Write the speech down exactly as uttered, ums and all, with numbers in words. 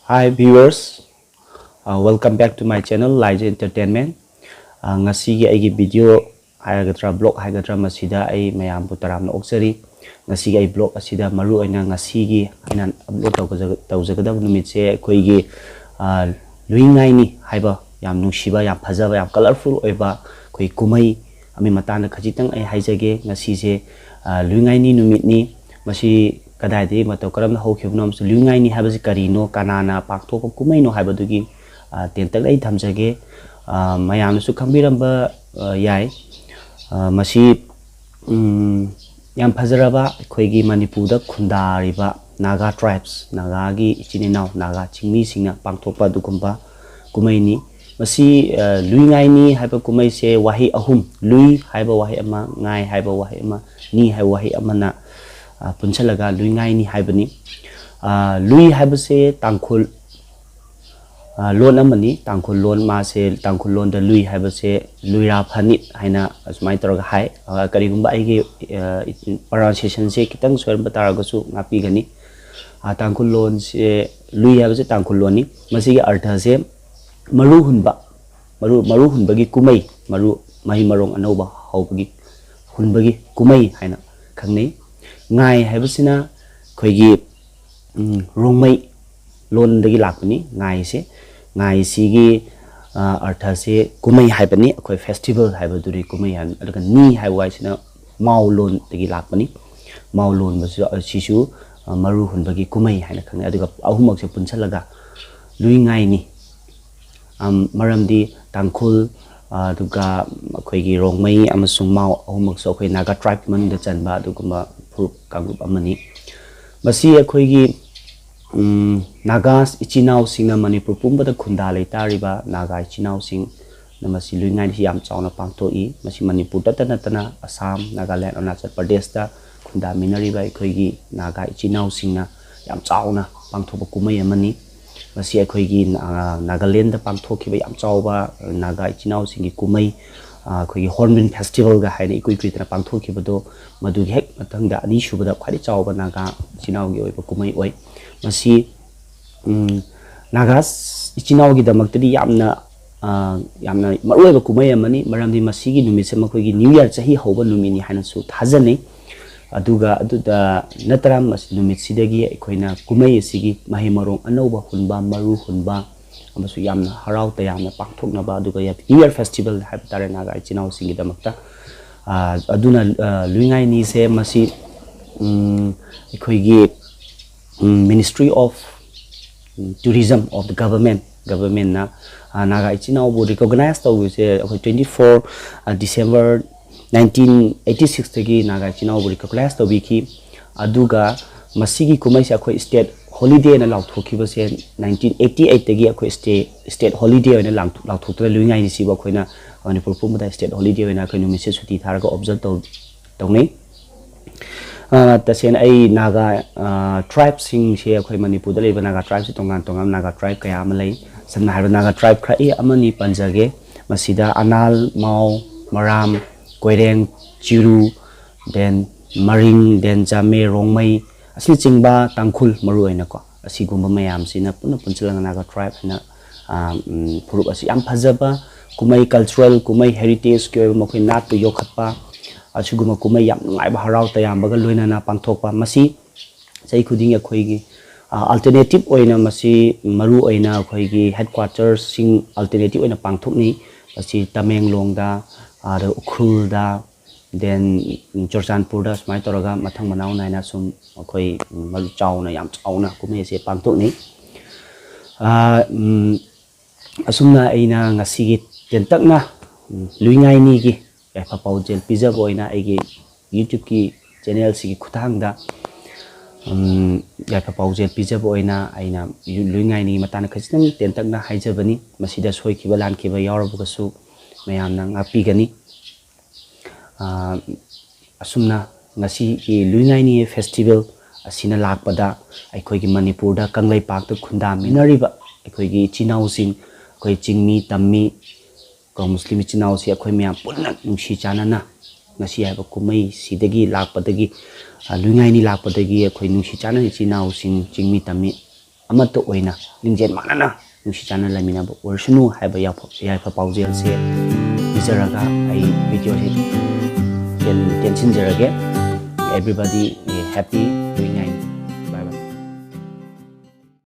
Hi viewers, uh, welcome back to my channel, Laija Entertainment. Uh, ꯉꯁꯤꯒꯤ ꯑꯩꯒꯤ video ꯍꯥꯏꯒꯗ꯭ꯔꯥ, vlog ꯍꯥꯏꯒꯗ꯭ꯔꯥ, ꯃꯁꯤꯗ ꯑꯩ ꯃꯌꯥꯝꯕꯨ ꯇꯔꯥꯝꯅ ꯑꯣꯛꯆꯔꯤ꯫ ꯉꯁꯤꯒꯤ ꯑꯩ vlog ꯑꯁꯤꯗ ꯃꯔꯨ ꯑꯣꯏꯅ ꯉꯁꯤꯒꯤ ꯑꯩꯅ upload ꯇꯧꯒꯖ-, ꯇꯧꯖꯒꯗꯕ ꯅꯨꯃꯤꯠꯁꯦ ꯑꯩꯈꯣꯏꯒꯤ, ꯑ, ꯂꯨꯏꯉꯥꯏꯅꯤ ꯍꯥꯏꯕ ꯌꯥꯝ ꯅꯨꯡꯁꯤꯕ, ꯌꯥꯝ ꯐꯖꯕ, ꯌꯥꯝ colourful ꯑꯣꯏꯕ ꯑꯩꯈꯣꯏ ꯀꯨꯝꯍꯩ ꯑꯃꯒꯤ ꯃꯇꯥꯡꯗ ꯈꯖꯤꯛꯇꯪ ꯑꯩ ꯍꯥꯏꯖꯒꯦ꯫ ꯉꯁꯤꯁꯦ, ꯑ, ꯂꯨꯏꯉꯥꯏꯅꯤ ꯅꯨꯃꯤꯠꯅꯤ꯫ ꯃꯁꯤ ꯀꯗꯥꯏꯗꯒꯤ, ꯃꯇꯧ ꯀꯔꯝꯅ ꯍꯧꯈꯤꯕꯅꯣ ꯑꯃꯁꯨꯡ ꯂꯨꯏꯉꯥꯏꯅꯤ ꯍꯥꯏꯕꯁꯤ ꯀꯔꯤꯅꯣ, ꯀꯅꯥꯅ ꯄꯥꯡꯊꯣꯛꯄ ꯀꯨꯝꯍꯩꯅꯣ ꯍꯥꯏꯕꯗꯨꯒꯤ, ꯑ, ꯇꯦꯟꯇꯛꯅ ꯑꯩ ꯊꯝꯖꯒꯦ꯫ ꯑ, ꯃꯌꯥꯝꯅꯁꯨ ꯈꯪꯕꯤꯔꯝꯕ, ꯑ, ꯌꯥꯏ꯫ ꯑ, ꯃꯁꯤ, ꯎꯝ, ꯌꯥꯝ ꯐꯖꯔꯕ ꯑꯩꯈꯣꯏꯒꯤ ꯃꯅꯤꯄꯨꯔꯗ ꯈꯨꯟꯗꯥꯔꯤꯕ ꯅꯥꯒꯥ tribes, ꯅꯥꯒꯥꯒꯤ ꯏꯆꯤꯟ ꯏꯅꯥꯎ, ꯅꯥꯒꯥ ꯆꯤꯡꯃꯤꯁꯤꯡꯅ ꯄꯥꯡꯊꯣꯛꯄ ꯑꯗꯨꯒꯨꯝꯕ ꯀꯨꯝꯍꯩꯅꯤ꯫ ꯃꯁꯤ, ꯑ, ꯂꯨꯏꯉꯥꯏꯅꯤ ꯍꯥꯏꯕ ꯀꯨꯝꯍꯩꯁꯦ ꯋꯥꯍꯩ ꯑꯍꯨꯝ, ꯂꯨꯏ ꯍꯥꯏꯕ ꯋꯥꯍꯩ ꯑꯃ, ꯉꯥꯏ ꯍꯥꯏꯕ ꯋꯥꯍꯩ ꯑꯃ, ꯅꯤ ꯍꯥꯏꯕ ꯋꯥꯍꯩ ꯑꯃꯅ, ꯑ, ꯄꯨꯟꯁꯤꯜꯂꯒ ꯂꯨꯏꯉꯥꯏꯅꯤ ꯍꯥꯏꯕꯅꯤ꯫ ꯑ, ꯂꯨꯏ ꯍꯥꯏꯕꯁꯦ ꯇꯥꯡꯈꯨꯜ, ꯑ, ꯂꯣꯟ ꯑꯃꯅꯤ꯫ ꯇꯥꯡꯈꯨꯜ ꯂꯣꯟ, ꯃꯥꯁꯦ ꯇꯥꯡꯈꯨꯜ ꯂꯣꯟꯗ ꯂꯨꯏ ꯍꯥꯏꯕꯁꯦ ꯂꯨꯏꯔꯥ ꯐꯅꯤꯠ ꯍꯥꯏꯅ ꯑꯁꯨꯃꯥꯏꯅ ꯇꯧꯔꯒ ꯍꯥꯏ꯫ ꯑ, ꯀꯔꯤꯒꯨꯝꯕ ꯑꯩꯒꯤ, ꯑ, pronunciationꯁꯦ ꯈꯤꯇꯪ ꯁꯣꯏꯔꯝꯕ ꯇꯥꯔꯒꯁꯨ ꯉꯥꯛꯄꯤꯒꯅꯤ꯫ ꯑ, ꯇꯥꯡꯈꯨꯜ ꯂꯣꯟꯁꯦ, ꯂꯨꯏ ꯍꯥꯏꯕꯁꯦ ꯇꯥꯡꯈꯨꯜ ꯂꯣꯟꯅꯤ꯫ ꯃꯁꯤꯒꯤ ꯑꯔꯊꯁꯦ ꯃꯔꯨ ꯍꯨꯟꯕ, ꯃꯔꯨ, ꯃꯔꯨ ꯍꯨꯟꯕꯒꯤ ꯀꯨꯝꯍꯩ, ꯃꯔꯨ, ꯃꯍꯩ ꯃꯔꯣꯡ ꯑꯅꯧꯕ ꯍꯧꯕꯒꯤ, ꯍꯨꯟꯕꯒꯤ ꯀꯨꯝꯍꯩ ꯍꯥꯏꯅ ꯈꯪꯅꯩ꯫ ꯉꯥꯏ ꯍꯥꯏꯕꯁꯤꯅ ꯑꯩꯈꯣꯏꯒꯤ, ꯎꯝ, ꯔꯣꯡꯃꯩ ꯂꯣꯟꯗꯒꯤ ꯂꯥꯛꯄꯅꯤ ꯉꯥꯏꯁꯦ꯫ ꯉꯥꯏꯁꯤꯒꯤ, ꯑ, ꯑꯔꯊꯁꯦ ꯀꯨꯝꯍꯩ ꯍꯥꯏꯕꯅꯤ, ꯑꯩꯈꯣꯏ festival ꯍꯥꯏꯕꯗꯨꯅꯤ ꯀꯨꯝꯍꯩ ꯍꯥꯏꯕꯅꯤ꯫ ꯑꯗꯨꯒ ꯅꯤ ꯍꯥꯏꯕ ꯋꯥꯍꯩꯁꯤꯅ ꯃꯥꯎ ꯂꯣꯟꯗꯒꯤ ꯂꯥꯛꯄꯅꯤ꯫ ꯃꯥꯎ ꯂꯣꯟꯕꯁꯨ, ꯑꯁꯤꯁꯨ, ꯑ, ꯃꯔꯨ ꯍꯨꯟꯕꯒꯤ ꯀꯨꯝꯍꯩ ꯍꯥꯏꯅ ꯈꯪꯅꯩ꯫ ꯑꯗꯨꯒ ꯑꯍꯨꯝꯃꯛꯁꯦ ꯄꯨꯟꯁꯤꯜꯂꯒ ꯂꯨꯏꯉꯥꯏꯅꯤ꯫ ꯑꯝ, ꯃꯔꯝꯗꯤ ꯇꯥꯡꯈꯨꯜ, ꯑ, ꯑꯗꯨꯒ ꯑꯩꯈꯣꯏꯒꯤ ꯔꯣꯡꯃꯩ ꯑꯃꯁꯨꯡ ꯃꯥꯎ ꯑꯍꯨꯝꯃꯛꯁꯨ ꯑꯩꯈꯣꯏ ꯅꯥꯒꯥ tribe ꯃꯅꯨꯡꯗ ꯆꯟꯕ ꯑꯗꯨꯒꯨꯝꯕ ꯐꯨꯔꯨꯞ ꯀꯥꯡꯂꯨꯞ ꯑꯃꯅꯤ꯫ ꯃꯁꯤ ꯑꯩꯈꯣꯏꯒꯤ, ꯎꯝ, ꯅꯥꯒꯥ ꯏꯆꯤꯟ ꯏꯅꯥꯎꯁꯤꯡꯅ ꯃꯅꯤꯄꯨꯔ ꯄꯨꯝꯕꯗ ꯈꯨꯟꯗꯥ ꯂꯩꯇꯥꯔꯤꯕ ꯅꯥꯒꯥ ꯏꯆꯤꯟ ꯏꯅꯥꯎꯁꯤꯡꯅ ꯃꯁꯤ ꯂꯨꯏꯉꯥꯏꯅꯤꯁꯤ ꯌꯥꯝ ꯆꯥꯎꯅ ꯄꯥꯡꯊꯣꯛꯏ꯫ ꯃꯁꯤ ꯃꯅꯤꯄꯨꯔꯗꯇ ꯅꯠꯇꯅ ꯑꯁꯥꯝ, ꯅꯥꯒꯥꯂꯦꯟ, ꯑꯔꯨꯅꯥꯆꯜ ꯄ꯭ꯔꯗꯦꯁꯇ ꯈꯨꯟꯗꯥꯃꯤꯟꯅꯔꯤꯕ ꯑꯩꯈꯣꯏꯒꯤ ꯅꯥꯒꯥ ꯏꯆꯤꯟ ꯏꯅꯥꯎꯁꯤꯡꯅ ꯌꯥꯝ ꯆꯥꯎꯅ ꯄꯥꯡꯊꯣꯛꯄ ꯀꯨꯝꯍꯩ ꯑꯃꯅꯤ꯫ ꯃꯁꯤ ꯑꯩꯈꯣꯏꯒꯤ, ꯑ, ꯅꯥꯒꯥꯂꯦꯟꯗ ꯄꯥꯡꯊꯣꯛꯈꯤꯕ ꯌꯥꯝ ꯆꯥꯎꯕ ꯅꯥꯒꯥ ꯏꯆꯤꯟ ꯏꯅꯥꯎꯁꯤꯡꯒꯤ ꯀꯨꯝꯍꯩ, ꯑ, ꯑꯩꯈꯣꯏꯒꯤ Hornbill Festivalꯒ ꯍꯥꯏꯅ ꯏꯀꯨꯏ ꯀꯨꯏꯗꯅ ꯄꯥꯡꯊꯣꯛꯈꯤꯕꯗꯣ, ꯃꯗꯨꯒꯤ ꯍꯦꯛ ꯃꯊꯪꯗ ꯑꯅꯤꯁꯨꯕꯗ ꯈ꯭ꯋꯥꯏꯗꯩ ꯆꯥꯎꯕ ꯅꯥꯒꯥ ꯏꯆꯤꯟ ꯏꯅꯥꯎꯒꯤ ꯑꯣꯏꯕ ꯀꯨꯝꯍꯩ ꯑꯣꯏ꯫ ꯃꯁꯤ, ꯎꯝ, ꯅꯥꯒꯥ ꯏꯆꯤꯟ ꯏꯅꯥꯎꯒꯤꯗꯃꯛꯇꯗꯤ ꯌꯥꯝꯅ, ꯑ, ꯌꯥꯝꯅ ꯃꯔꯨꯑꯣꯏꯕ ꯀꯨꯝꯍꯩ ꯑꯃꯅꯤ, ꯃꯔꯝꯗꯤ ꯃꯁꯤꯒꯤ ꯅꯨꯃꯤꯠꯁꯦ ꯃꯈꯣꯏꯒꯤ New Year, ꯆꯍꯤ ꯍꯧꯕ ꯅꯨꯃꯤꯠꯅꯤ ꯍꯥꯏꯅꯁꯨ ꯊꯥꯖꯅꯩ꯫ ꯑꯗꯨꯒ ꯑꯗꯨꯗ ꯅꯠꯇꯅ, ꯃꯁꯤ ꯅꯨꯃꯤꯠꯁꯤꯗꯒꯤ ꯑꯩꯈꯣꯏꯅ ꯀꯨꯝꯍꯩ ꯑꯁꯤꯒꯤ ꯃꯍꯩ ꯃꯔꯣꯡ ꯑꯅꯧꯕ ꯍꯨꯟꯕ, ꯃꯔꯨ ꯍꯨꯟꯕ ꯑꯃꯁꯨ ꯌꯥꯝꯅ ꯍꯔꯥꯎ ꯇꯌꯥꯝꯅ ꯄꯥꯡꯊꯣꯛꯅꯕ, ꯑꯗꯨꯒ New Year Festival ꯍꯥꯏꯕ ꯇꯥꯔꯦ ꯅꯥꯒꯥ ꯏꯆꯤꯟ ꯏꯅꯥꯎꯁꯤꯡꯒꯤꯗꯃꯛꯇ꯫ ꯑ, ꯑꯗꯨꯅ, ꯑ, ꯂꯨꯏ ꯉꯥꯏꯅꯤꯁꯦ ꯃꯁꯤ, ꯎꯝ, ꯑꯩꯈꯣꯏꯒꯤ, ꯎꯝ, Ministry of Tourism of the Government, Governmentꯅ, ꯑ, ꯅꯥꯒꯥ ꯏꯆꯤꯟ ꯏꯅꯥꯎꯕꯨ recognize ꯇꯧꯕꯁꯦ ꯑꯩꯈꯣꯏ twenty four December nineteen eighty sixꯇꯒꯤ Naga ꯏꯆꯤꯟ ꯏꯅꯥꯎꯕꯨ recognize ꯇꯧꯕꯤꯈꯤ꯫ ꯑꯗꯨꯒ ꯃꯁꯤꯒꯤ ꯀꯨꯝꯍꯩꯁꯦ ꯑꯩꯈꯣꯏ state holidayꯅ ꯂꯥꯎꯊꯣꯛꯈꯤꯕꯁꯦ nineteen eighty eightꯇꯒꯤ ꯑꯩꯈꯣꯏ state, state holiday ꯑꯣꯏꯅ ꯂꯥꯎꯊꯣꯛꯇꯨꯅ ꯂꯨꯏ ꯉꯥꯏꯅꯤꯁꯤꯕꯨ ꯑꯩꯈꯣꯏꯅ ꯃꯅꯤꯄꯨꯔ ꯄꯨꯝꯕꯗ state holiday ꯑꯣꯏꯅ ꯑꯩꯈꯣꯏ ꯅꯨꯃꯤꯠꯁꯦ ꯁꯨꯇꯤ ꯊꯥꯔꯒ observe ꯇꯧ-, ꯇꯧꯅꯩ꯫ ꯑ, ꯇꯁꯦꯡꯅ ꯑꯩ ꯅꯥꯒꯥ, ꯑ, tribeꯁꯤꯡꯁꯦ, ꯑꯩꯈꯣꯏ ꯃꯅꯤꯄꯨꯔꯗ ꯂꯩꯕ ꯅꯥꯒꯥ tribeꯁꯦ ꯇꯣꯉꯥꯟ ꯇꯣꯉꯥꯟꯕ ꯅꯥꯒꯥ tribe ꯀꯌꯥ ꯑꯃ ꯂꯩ꯫ ꯁꯝꯅ ꯍꯥꯏꯔꯕꯗ ꯅꯥꯒꯥ tribe ꯈꯔ ꯑꯩ ꯑꯃꯅꯤ ꯄꯟꯖꯒꯦ꯫ ꯃꯁꯤꯗ ꯑꯅꯥꯜ, ꯃꯥꯎ, ꯃꯔꯥꯝ, ꯀꯣꯏꯔꯦꯡ, ꯆꯤꯔꯨ, then ꯃꯔꯤꯡ, then ꯖꯥꯃꯦ, ꯔꯣꯡꯃꯩ, ꯑꯁꯤꯅꯆꯤꯡꯕ ꯇꯥꯡꯈꯨꯜ ꯃꯔꯨꯑꯣꯏꯅꯀꯣ, ꯑꯁꯤꯒꯨꯝꯕ ꯃꯌꯥꯝꯁꯤꯅ ꯄꯨꯟꯅ ꯄꯨꯟꯁꯤꯜꯂꯒ ꯅꯥꯒꯥ tribe ꯍꯥꯏꯅ, ꯑ, ꯎꯝ, ꯐꯨꯔꯨꯞ ꯑꯁꯤ ꯌꯥꯝ ꯐꯖꯕ ꯀꯨꯝꯍꯩ, cultural ꯀꯨꯝꯍꯩ, heritageꯀꯤ ꯑꯣꯏꯕ ꯃꯈꯣꯏ ꯅꯥꯠꯄꯨ ꯌꯣꯛꯈꯠꯄ, ꯑꯁꯤꯒꯨꯝꯕ ꯀꯨꯝꯍꯩ ꯌꯥꯝ ꯅꯨꯡꯉꯥꯏꯕ ꯍꯔꯥꯎ ꯇꯌꯥꯝꯕꯒ ꯂꯣꯏꯅꯅ ꯄꯥꯡꯊꯣꯛꯄ꯫ ꯃꯁꯤ ꯆꯍꯤ ꯈꯨꯗꯤꯡꯒꯤ ꯑꯩꯈꯣꯏꯒꯤ, ꯑ, alternative ꯑꯣꯏꯅ ꯃꯁꯤ ꯃꯔꯨ ꯑꯣꯏꯅ ꯑꯩꯈꯣꯏꯒꯤ headquarterꯁꯤꯡ alternative ꯑꯣꯏꯅ ꯄꯥꯡꯊꯣꯛꯅꯩ꯫ ꯃꯁꯤ ꯇꯃꯦꯡꯂꯣꯡꯗ, ꯑꯗ ꯎꯈ꯭ꯔꯨꯜꯗ, then ꯆꯨꯔꯆꯥꯟꯄꯨꯔꯗ ꯁꯨꯃꯥꯏꯅ ꯇꯧꯔꯒ ꯃꯊꯪ ꯃꯅꯥꯎ ꯅꯥꯏꯅ ꯁꯨꯝ ꯑꯩꯈꯣꯏ ꯃꯔꯨ ꯆꯥꯎꯅ, ꯌꯥꯝ ꯆꯥꯎꯅ ꯀꯨꯝꯍꯩ ꯑꯁꯦ ꯄꯥꯡꯊꯣꯛꯅꯩ꯫ ꯑ, ꯎꯝ, ꯑꯁꯨꯝꯅ ꯑꯩꯅ ꯉꯁꯤꯒꯤ ꯇꯦꯟꯇꯛꯅ, ꯎꯝ, ꯂꯨꯏꯉꯥꯏꯅꯤꯒꯤ ꯌꯥꯏꯐ ꯄꯥꯎꯖꯦꯜ ꯄꯤꯖꯕ ꯑꯣꯏꯅ ꯑꯩꯒꯤ YouTubeꯀꯤ channelꯁꯤꯒꯤ ꯈꯨꯠꯊꯥꯡꯗ, ꯎꯝ, ꯌꯥꯏꯐ ꯄꯥꯎꯖꯦꯜ ꯄꯤꯖꯕ ꯑꯣꯏꯅ ꯑꯩꯅ ꯂꯨꯏ ꯉꯥꯏꯅꯤꯒꯤ ꯃꯇꯥꯡꯗ ꯈꯖꯤꯛꯇꯪ ꯇꯦꯟꯇꯛꯅ ꯍꯥꯏꯖꯕꯅꯤ꯫ ꯃꯁꯤꯗ ꯁꯣꯏꯈꯤꯕ ꯂꯥꯟꯈꯤꯕ ꯌꯥꯎꯔꯕꯒꯁꯨ ꯃꯌꯥꯝꯅ ꯉꯥꯛꯄꯤꯒꯅꯤ꯫ ꯑ, ꯑꯁꯨꯝꯅ ꯉꯁꯤꯒꯤ ꯂꯨꯏ ꯉꯥꯏꯅꯤ festival ꯑꯁꯤꯅ ꯂꯥꯛꯄꯗ ꯑꯩꯈꯣꯏꯒꯤ ꯃꯅꯤꯄꯨꯔꯗ ꯀꯪꯂꯩꯄꯥꯛꯇ ꯈꯨꯟꯗꯥꯃꯤꯟꯅꯔꯤꯕ ꯑꯩꯈꯣꯏꯒꯤ ꯏꯆꯤꯟ ꯏꯅꯥꯎꯁꯤꯡ, ꯑꯩꯈꯣꯏ ꯆꯤꯡꯃꯤ ꯇꯝꯃꯤ, ꯑꯩꯈꯣꯏ ꯃꯨꯁꯂꯤꯝ ꯏꯆꯤꯟ ꯏꯅꯥꯎꯁꯤ ꯑꯩꯈꯣꯏ ꯃꯌꯥꯝ ꯄꯨꯟꯅ ꯅꯨꯡꯁꯤ ꯆꯥꯟꯅꯅ ꯉꯁꯤ ꯍꯥꯏꯕ ꯀꯨꯝꯍꯩꯁꯤꯗꯒꯤ ꯂꯥꯛꯄꯗꯒꯤ, ꯑ, ꯂꯨꯏ ꯉꯥꯏꯅꯤ ꯂꯥꯛꯄꯗꯒꯤ ꯑꯩꯈꯣꯏ ꯅꯨꯡꯁꯤ ꯆꯥꯟꯅꯅ ꯏꯆꯤꯟ ꯏꯅꯥꯎꯁꯤꯡ ꯆꯤꯡꯃꯤ ꯇꯝꯃꯤ ꯑꯃꯠꯇ ꯑꯣꯏꯅ ꯂꯤꯡꯖꯦꯜ ꯃꯥꯟꯅꯅ ꯅꯨꯡꯁꯤ ꯆꯥꯟꯅ ꯂꯩꯃꯤꯟꯅꯕ ꯑꯣꯏꯔꯁꯅꯨ ꯍꯥꯏꯕ ꯌꯥꯏꯐ-, ꯌꯥꯏꯐ ꯄꯥꯎꯖꯦꯜꯁꯦ ꯄꯤꯖꯔꯒ ꯑꯩ videoꯁꯤ ꯇꯦꯟ-, ꯇꯦꯟꯁꯤꯟꯖꯔꯒꯦ꯫ Everybody, eh, happy